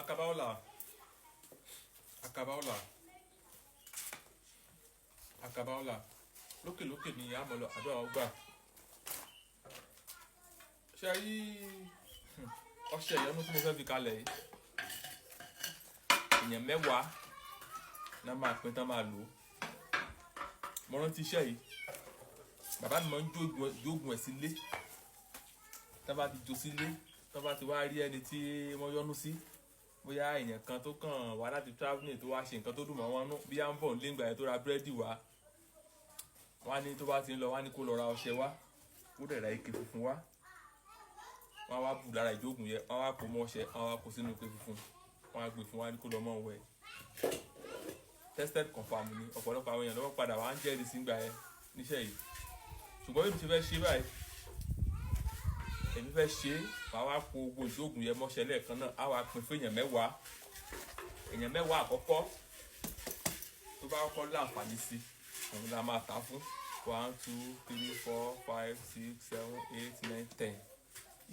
Àkàbà ọlà, àkàbà ọlà, àkàbà ọlà. Lókè lókè ni a mọ̀ lọ, àdúrà ó gbà. Ṣe rí ọṣẹ ìyọnu tí mo fẹ́ fi kalẹ̀ yìí, èèyàn 10 náà máa pín tán máa lò ó. Mo rántí iṣẹ́ yìí, bàbá mi máa ń jógun ẹ̀ sílé. Tán bá ti jó sílé, tán bá ti wá rí ẹni tí wọ́n yọ́nú sí, bóyá èèyàn kan tó kàn wá láti travelling tó wá ṣe nǹkan tó dùn mọ́ wọn nú, bí à ń bọ̀ nílé ìgbà yẹn tó ra búrẹ́dì wá, wọ́n á ní tó bá ti ń lọ, wọ́n á ní kó lọ ra ọṣẹ wá, kó dẹ̀ ra ike funfun wá. Wọ́n á wá bù lára ìjókòó yẹn, wọ́n á wá kó mọ́ ọṣẹ, wọ́n á wá kó sínú ike funfun, wọ́n á gbé fún wa ní kó lọ mọ́ wẹ̀. Tested, confirm ni. Ọ̀pọ̀lọpọ̀ àwọn èèyàn lọ́wọ́ padà wá ń jẹ́rìí sí ìgbà yẹn níṣẹ́ yìí. Ṣùgbọ́n bí mo ṣe fẹ́ ṣe báyìí, èmi fẹ́ ṣe é, màá wá po gbogbo ìjókòó yẹn mọ́ṣẹ́ lẹ́ẹ̀kan náà, á wá pín fún èèyàn 10. Èèyàn 10 àkọ́kọ́ tó bá kọ́kọ́ láǹfààní sí, òun la máa tà fún. 1, 2, 3, 4, 5, 6, 7, 8, 9, 10.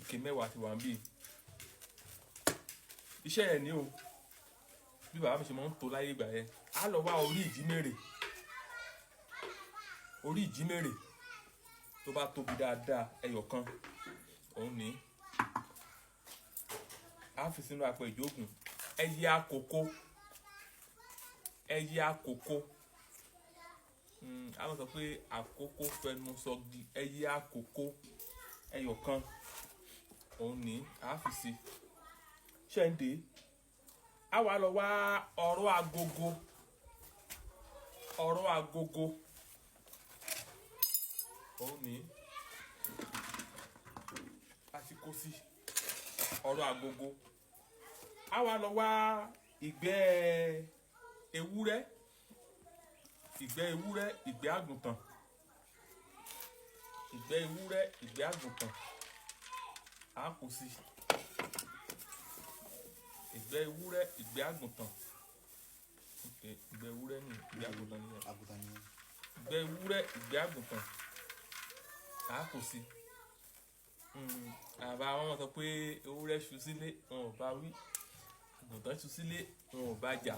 Ike 10 ti wà ń bí. Iṣẹ́ yẹn ni o. Bí bàbá mi ṣe máa ń tó láyé ìgbà yẹn, á lọ wá orí ìjímèrè, orí ìjímèrè tó bá tóbi dáadáa, ẹyọ kan òun ní á fi sínú apẹ ìjókùn. Ẹyẹ àkókò, ẹyẹ àkókò, a máa sọ pé àkókò fẹnu sọgi. Ẹyẹ àkókò ẹyọ kan òun ní á fi sí ṣẹ́ǹdé. A wá lọ wá ọ̀rọ̀ agogo, ọ̀rọ̀ agogo òun ní a ti kó sí ọ̀rọ̀ agogo. A wá lọ wá ìgbẹ́ ewúrẹ́, ìgbẹ́ ewúrẹ́, ìgbẹ́ àgùntàn, ìgbẹ́ ewúrẹ́, ìgbẹ́ àgùntàn, a kó sí ìgbẹ́ ewúrẹ́, ìgbẹ́ àgùntàn. Ok, ìgbẹ́ ewúrẹ́ ní, ìgbẹ́ àgùntàn nìyẹn. Àgùntàn nìyẹn. Ìgbẹ́ ewúrẹ́, ìgbẹ́ àgùntàn, a kó sí. Àbá wọn máa sọ pé ewúrẹ́ ṣu sílé, wọn ò bá wí; àgùntàn ṣu sílé, wọn ò bá jà.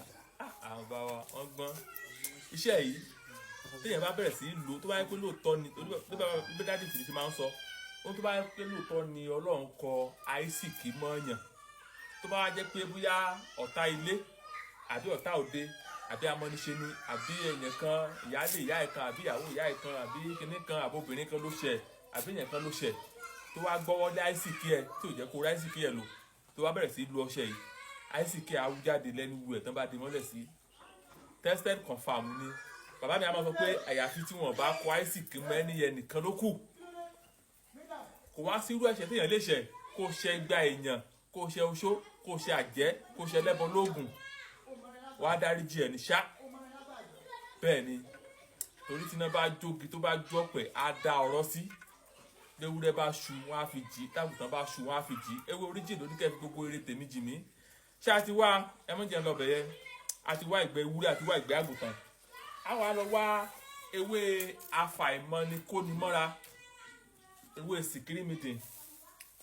Àwọn bá wa wọn gbọ́n. Iṣẹ́ yìí, téèyàn bá bẹ̀rẹ̀ sí í lò, tó bá yẹ pé lóòótọ́ ni, tó bá bí daddy tìbí ṣe máa ń sọ ó, tó bá yẹ pé lóòótọ́ ni Ọlọ́run kọ àìsíkì mọ́ọ̀yàn, tó bá wá jẹ́ pé bóyá ọ̀tá ilé àbí ọ̀tá òde àbí amọ́niṣe ni àbí èèyàn kan, ìyáálé ìyá ẹ̀ kan àbí ìyàwó ìyá ẹ̀ kan àbí kinní kan àbí obìnrin kan ló ṣẹ̀ àbí èèyàn kan ló ṣẹ̀ tó wá gbọ́wọ́ lé àìsíkì ẹ̀ tí ò jẹ́ kó ráìsíkì ẹ̀ lò, tó wá bẹ̀rẹ̀ sí í lo ọṣẹ yìí, àìsíkì ẹ̀ á wú jáde lẹ́nu wu ẹ̀ tán bá di mọ́lẹ̀ sí. Tested, confirm ni. Bàbá mi á máa sọ pé àyàfi tí wọn bá kọ àìsíkì mẹ́ni yẹn nìkan ló kù. Kò wá sí irú ẹ̀ṣẹ̀ téèyàn lè ṣẹ̀, kó ṣe gba èèyàn, kó ṣe oṣó, kó ṣe àjẹ́, kó ṣe ẹlẹ́bọ lóògùn, wàá dáríjì ẹ̀ ní ṣá. Bẹ́ẹ̀ ni, torí tí iná bá jógi, tó bá jó ọ̀pẹ, á dá ọ̀rọ̀ sí. Léwúrẹ́ bá ṣu, wọ́n á fi jì; tágùtàn bá ṣu, wọ́n á fi jì. Ewé oríjì ló ní kẹ́ fi gbogbo eré tèmi jì mí. Ṣé a ti wá? Ẹ mọ̀ jẹun lọ́bẹ̀ yẹn. A ti wá ìgbẹ́ ewúrẹ́, a ti wá ìgbẹ́ àgùntàn. A wá lọ wá ewé afàìmọ́ni kóni mọ́ra, ewé sìkírímìdì.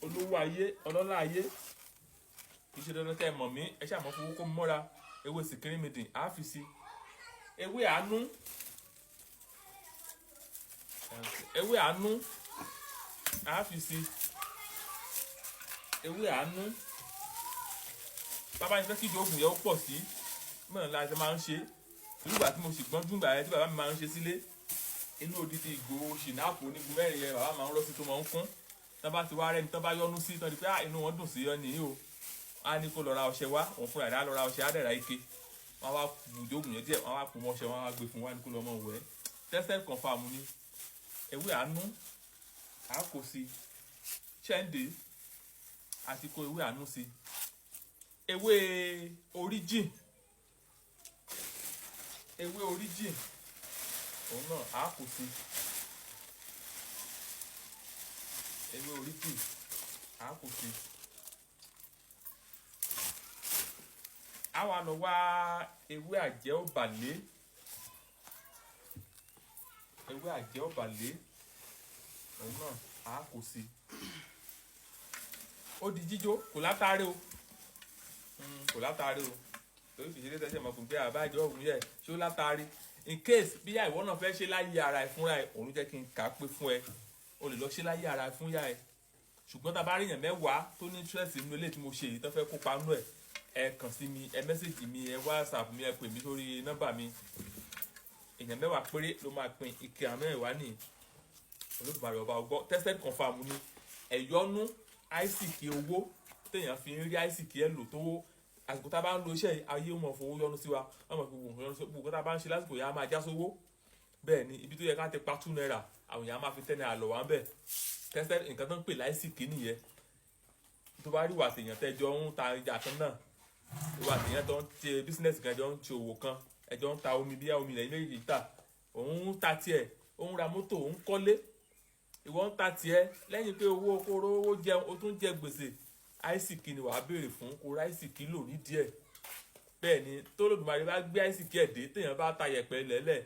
Olówó ayé, ọlọ́lá ayé, kì í ṣe dandan kẹ́ ẹ mọ̀ mí, ẹ ṣáà mọ́ fowó kó mọ́ra. Ewé sìkírímìdì á fi sí. Ewé àánú, ewé àánú á fi sí. Ewé àánú, bàbá yẹn fẹ́ kí ìjókòó yẹn ó pọ̀ sí mẹ́rin la ṣe máa ń ṣe. Nígbà tí mo sì gbọ́n júgbà yẹn tí bàbá mi máa ń ṣe sílé, inú odidi ìgò ṣìnáàpù onígun mẹ́rin yẹn, bàbá máa ń rọ́ sí tó máa ń kún. Tán bá ti wá rẹ́ni tán bá yọ́nú sí tán di pé inú wọn dùn sí ọ nìyí o, á ní kó lọ ra ọṣẹ wá. Òun fúnra rẹ̀ á lọ ra ọṣẹ, á dẹ̀ ra ike, wọ́n á wá bù ìjókòó yẹn díẹ̀, wọ́n á wá pò mọ́ ọṣẹ, wọ́n á wá gbé fún wa ní kó lọ mọ́ wẹ̀. Tested, confirm ni. Ewé àánú á kó sí. Ṣẹ́ǹdé àti kó ewé àánú sí. Ewé oríjìn, ewé oríjìn òun náà á kó sí. Ewé oríjìn á kó sí. Á wá lọ wá ewé àjẹ́ òbàlé, ewé àjẹ́ òbàlé òun náà á kó sí. Ó di jíjó, kò látàrí o. Kò látàrí o, torí kìí ṣe lé tẹ́sẹ̀ mọ̀ fún pé àbájọ òun yẹ ṣé ó látàrí. In case bí ìwọ náà fẹ́ ṣe láyé ara ẹ fúnra ẹ, òun jẹ́ kí n kà á pé fún ẹ, o lè lọ ṣe láyé ara ẹ fún yá ẹ. Ṣùgbọ́n tá a bá rí èèyàn 10 tó ní interest nínú ilé tí mo ṣe yìí tó fẹ́ kópa nínú ẹ̀, ẹ kàn sí mi, ẹ mẹ́sẹ̀gì mi, ẹ WhatsApp mi, ẹ pè mí sórí nọ́mbà mi. Èèyàn 10 péré ló máa pín ike àwọn 10 ní Olódùmarè ọba ọgbọ́. Tested confirm ni ẹ̀yọ́nú àìsíkì owó téèyàn fi ń rí àìsíkì ẹ̀ lò tó àsìkò tá a bá ń lo iṣẹ́ ayé wọn fowó yọ́nú sí wa, wọ́n mọ̀ gbogbo nǹkan yọ́nú sí gbogbo tá a bá ń ṣe lásìkò yẹn á máa já sówó. Bẹ́ẹ̀ ni ibi tó yẹ ká ti pa 2 naira àwọn èèyàn á máa fi 10 naira lọ̀ wá ń bẹ̀. Tested nǹkan tó ń pè láìsíkì nìyẹn. Tó bá rí ìwà tèèyàn tẹ́jọ́ ń ta ìjà kan náà, ìwà tèèyàn tó ń ṣe bísínẹ́sì kan, ẹjọ́ ń ṣe òwò kan, ẹjọ́ ń ta omi bíyà omi ilẹ̀ méjì tà, òun ń ta tiẹ̀, òun ra mọ́tò, òun kọ́lé, ìwọ ń ta tiẹ̀ lẹ́yìn pé owó kóró owó jẹun, o tún jẹ gbèsè. Àìsíkì ni wàá béèrè fún, kó ra àìsíkì lò ní díẹ̀. Bẹ́ẹ̀ ni tólódùmarè bá gbé àìsíkì ẹ̀ dé, téèyàn bá ta yẹ̀pẹ̀ lẹ́lẹ̀,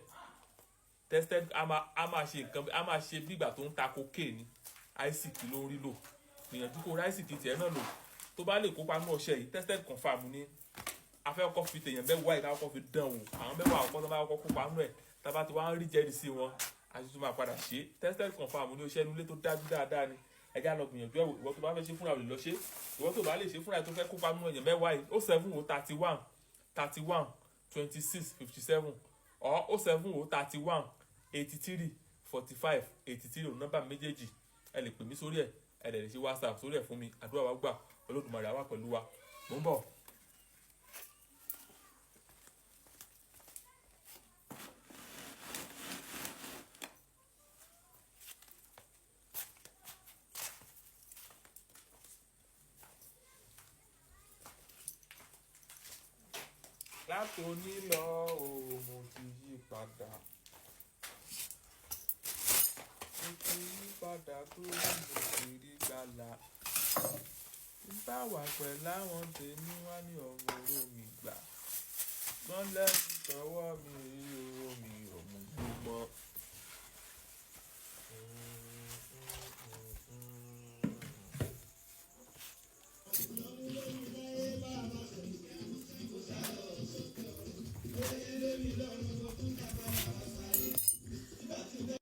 tested a máa ṣe nǹkan, a máa ṣe bí ìgbà tó ń ta cocaine ni. Àìsíkì ló ń rí lò. Gbìyànjú kó ra àìsíkì tiẹ̀ náà lò. Tó bá lè kópa nínú ọṣẹ yìí, tested confirm ni. A fẹ́ kọ́kọ́ fi tèèyàn 10 yìí ká kọ́kọ́ fi dán wò. Àwọn 10 àkọ́kọ́ tó bá kọ́kọ́ kópa nínú ẹ̀, tá a bá ti wá ń rí jẹ́rìí sí wọn, a ti tún máa padà ṣe. Tested confirm ni oṣẹ́ inú ilé tó dájú dáadáa ni. Ẹ já lọ gbìyànjú ẹ̀ wò. Ìwọ tó bá fẹ́ ṣe fúnra ò lè lọ ṣe. Ìwọ tó bá lè ṣe fúnra ẹ̀ tó fẹ́ kópa nínú èèyàn 10 yìí, 070 31 31 26 57 or 070 31 83 45 83 òun nọ́mbà méjèèjì. Ẹ lè pè mí sórí ẹ̀, ẹ lè ṣe WhatsApp sórí ẹ̀ fún mi. Àdúrà wa gbà, Olódùmarè á wà pẹ̀lú wa. Mò ń bọ̀. Látòní lọ o, mo ti yí padà. Mo ti yí padà torí mo ti rí gbàlà. Ń bá wà pẹ̀lú àwọn tèmi wá ní ọmọ oró mi gbà. Wọ́n lẹ́nu tọwọ́ mi